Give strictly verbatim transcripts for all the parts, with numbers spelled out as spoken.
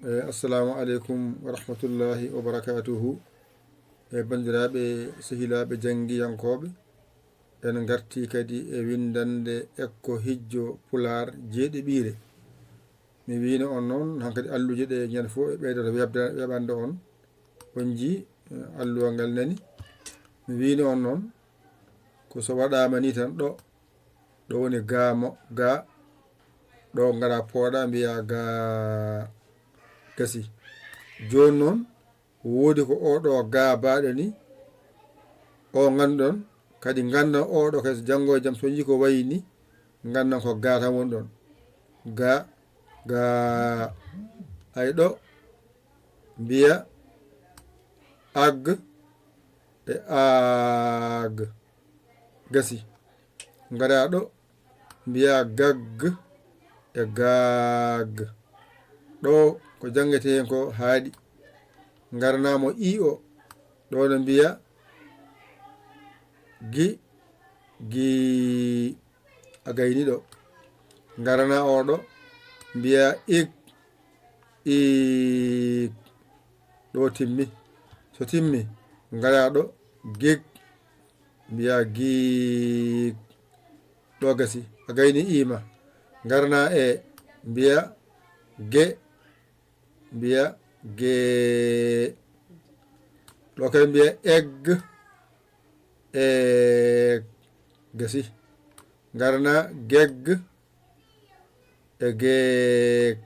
Eh, assalamu aleykum wa rahmatullahi wa barakatuhu. E banndiraaɓe, sehilaaɓe janngiyankooɓe, en ngartii kadi e winndannde ekko hijjo Pulaar jeeɗiɓiire. Mi wiino on noon, hankadi alluuje ɗe ñande fof e ɓeydoto weɓda-, weɓande on. On njii, eh, alluwa ngal nani. Mi wiino on noon, ko so waɗaama ni tan ɗo, ɗo woni ga mo-, ga, ɗo ngara pooɗa mbiya ga gasi. Jooni noon, woodi ko oɗo ga baaɗo ni, o ngannduɗon, kadi nganndan oɗo kadi so janngo e jam so njii ko wayi ni, nganndan ko ga tan woni ɗon. Ga, ga, ay ɗo, mbiya ag e aag. Gasi. Ngara ɗo, mbiya gag e gaag. Ɗo ko janngetee heen ko haaɗi. Ngarana mo i o. Ɗo no mbiya gi, gi. A gayni ɗo. Ngarana o ɗo, mbiya ik, ik. Ɗo timmi. So timmi, ngara ɗo, gig, mbiya giig. Ɗo gasi, a gayni iima. Ngarana e, mbiya ge, mbiya gee. Ɗo kadi mbiya egg, eeg. Gasi. Ngarana gegg, e geeg.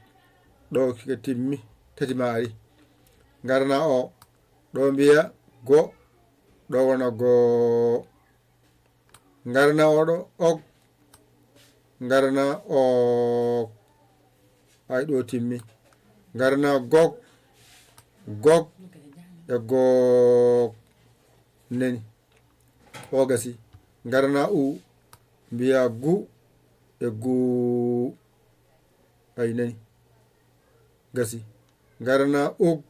Ɗo kike timmi, tati maari. Ngarana o. Ɗo mbiya go, ɗo wona goo. Ngarana oɗo, ok. Ngarana ok. Ay, ɗo timmi. Ngarana gok. Gok e gok. Nani. O gasi. Ngarana u. Mbiya gu e gu. Ay, nani. Gasi. Ngarana ug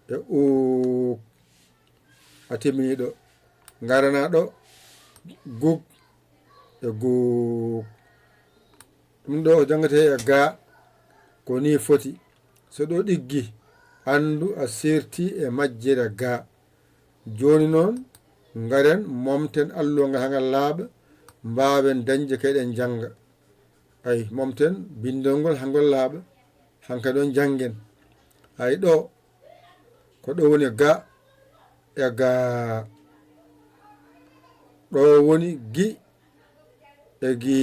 e uug. A timmini ɗo. Ngarana ɗo gug e guug. Ɗum ɗo janngetee e ga, ko ni foti. So ɗo ɗiggi, anndu a sirti e majjere ga. Jooni noon, ngaren momten alluwa ngal haa ngal laaɓa, mbaawen dañde ko eɗen jannga. Ay, momten binndol ngol haa ngol laaɓa, hankadi on janngen. Ay, ɗo, ko ɗo woni ga e ga. Ɗo woni gi e gi.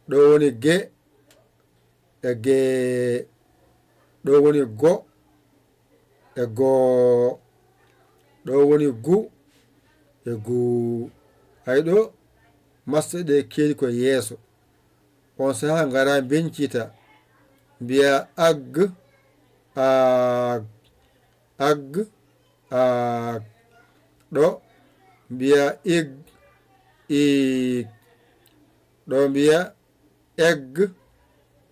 Ɗo woni ge e ge. Ɗo woni go e goo. Ɗo woni gu e guu. Ay ɗo, masɗe ɗe keedi ko yeeso. On sahaa ngara mbeñcita. Mbiya ag, aag, ag, aag. Ɗo mbiya ig, iig. Ɗo mbiya egg,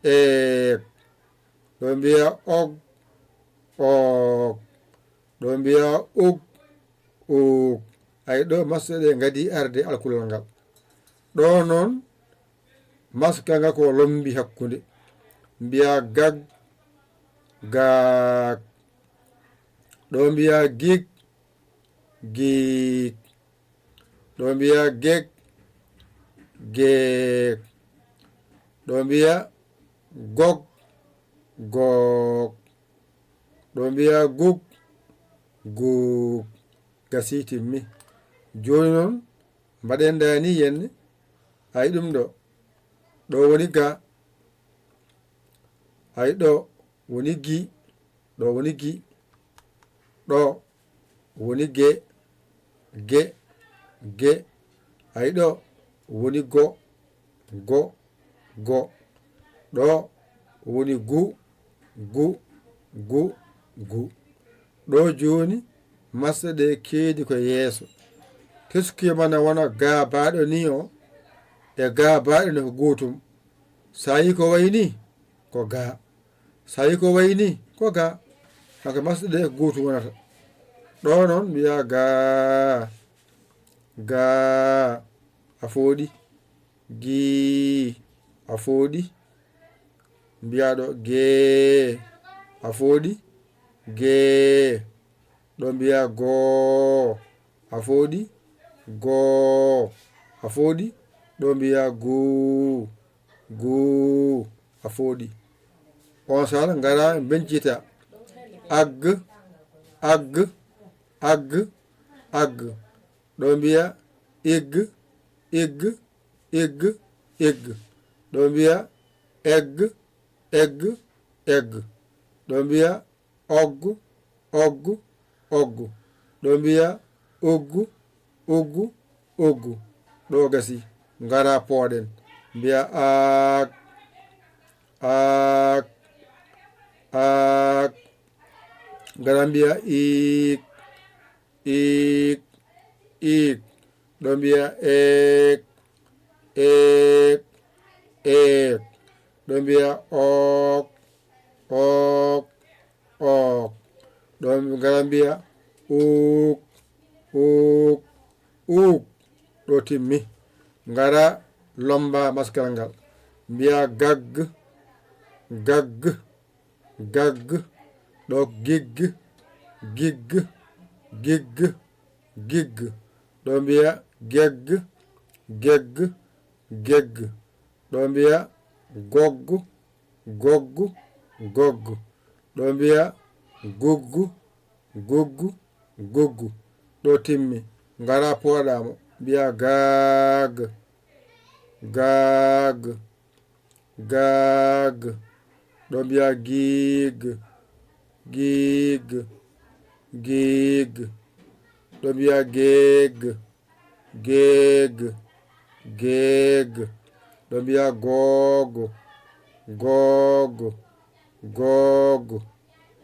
eeg. Ɗo mbiya og, oog. Ɗo mbiya ug, uug. Ay ɗo masɗe ɗe ngadi arde alkulal ngal. Ɗo noon, maska nga ko lombi hakkunde. Mbiya gag, gaag. Ɗo mbiya gig, giig. Ɗo mbiya geg, geeg. Ɗo mbiya gog, goog. Ɗo mbiya gug, guug. Gasi, timmi. Jooni noon, mbaɗen ndaa ni yenne. Ay ɗum ɗo. Ɗo woni ga. Ay ɗo woni gi. Ɗo woni gi. Ɗo woni ge. Ge. Ge. Ay ɗo woni go. Go. Go. Ɗo woni gu. Gu. Gu. Gu. Ɗo jooni, masɗe ɗe keedi ko yeeso. Teskuya mana wona ga baaɗo ni o, e ga baaɗo ne ko gootum. So a yi ko wayi ni, ko ga. So a yi ko wayi ni, ko ga. Haka masɗe ɗe ko gootum wonata. Ɗo noon, mbiya ga. Ga. A fooɗi. Gi. A fooɗi. Mbiya ɗo gee, a fooɗi? Gee. Ɗo mbiya goo, a fooɗi? Goo. A fooɗi? Ɗo mbiya guu, guu. A fooɗi. On sala ngara mbencita. Agg, agg, agg, agg. Ɗo mbiya igg, igg, igg, igg. Ɗo mbiya egg, egg, egg. Ɗo mbiya ogg, ogg, ogg. Ɗo mbiya ugg, ugg, ugg. Ɗo gasi. Ngara pooɗen. Mbiya aak, aak, aak. Ngara mbiya iik, iik, iik. Ɗo mbiya eek, eek, eek. Ɗo mbiya ook, ook, ook. Ɗo ngara mbiya uuk, uuk, uuk. Ɗo timmi. Ngara lomba maskal ngal. Mbiya gagg, gagg, gagg. Ɗo gigg, gigg, gigg, gigg. Ɗo mbiya gegg, gegg, gegg. Ɗo mbiya gogg, gogg, gogg. Ɗo mbiya gugg, gugg, gugg. Ɗo timmi. Ngara pooɗamo. Mbiya gaag, gaag, gaag. Ɗo mbiya giig, giig, giig. Ɗo mbiya geeg, geeg, geeg. Ɗo mbiya goog, goog, goog.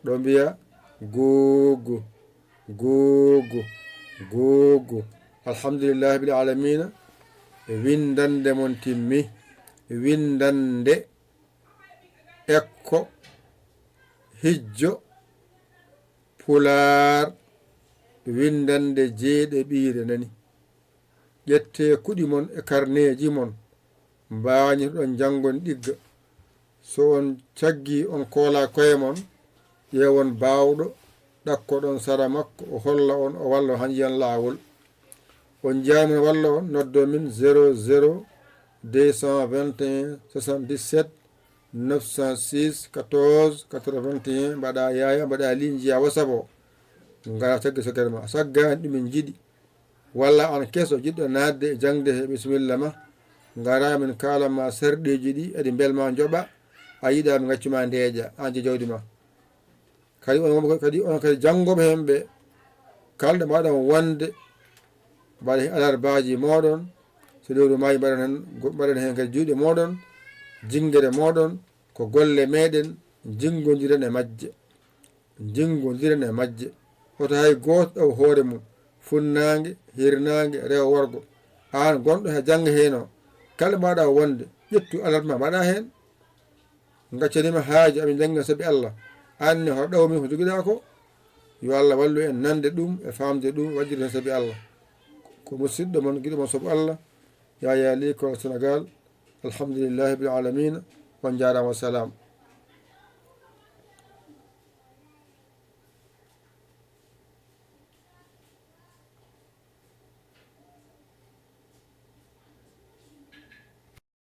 Ɗo mbiya guug, guug, guug. Alhamdulillahi bil alamina. Windande mon timmi. Windande ekko hijjo pulaar. Windande jeeɗe ɓiire nani. Ƴettee kuɗi mon e karneeji mon, mbañotoɗon janngon ɗigga. So on caggii on koolaa koye mon, ƴeewon baawɗo, ɗakkoɗon sara makko, o holla on, o walla on haa njiyan laawol. On njiyaani mo walla on, noddon min zéro zéro deux cent vingt et un soixante-dix-sept neuf cent six quatorze quatre-vingt-un, mbaɗa yaaya, mbaɗa lii, njiya WhatsApp o. Ngara caggi sokkere ma. Saggaani ɗum en njiɗi. Walla aan keso jiɗɗo naatde e jaŋde he, bisimilla ma. Ngara min kaala ma sarɗiiji ɗi, eɗi mbel ma njoɓa. A yiɗa mi ngaccu ma ndeeƴa, aan je jawdi ma. Kadi on, kadi on kadi janngooɓe heen ɓe, kala ɗo mbaɗon wonde, mbaɗa heen alarbaaji mooɗon, so lewru maayi mbaɗon heen, mbaɗon heen kadi juuɗe mooɗon, jinngere mooɗon, ko golle meeɗen, jinngondiren e majje. Jinngondiren e majje. Hoto hay gooto ɗaw hoore mum, funnaange, hirnaange, rewo worgo. Aan gonɗo he jannga heen o, kala mbaɗa wonde, ƴettu alarma mbaɗa heen. Ngaccaniima haaju, amin njannga sabi Allah. Aan ne, hoto ɗaw min ko njogiɗaa ko? Yo Allah wallu en nande ɗum e faamde ɗum, waɗirde heen sabi Allah. Ko musiɗɗo mon, giɗo mon sabu Allah, Yaya Ly ko Sénégal. Alhamdulillahi bil alamina. On njaaraama, wa salaam.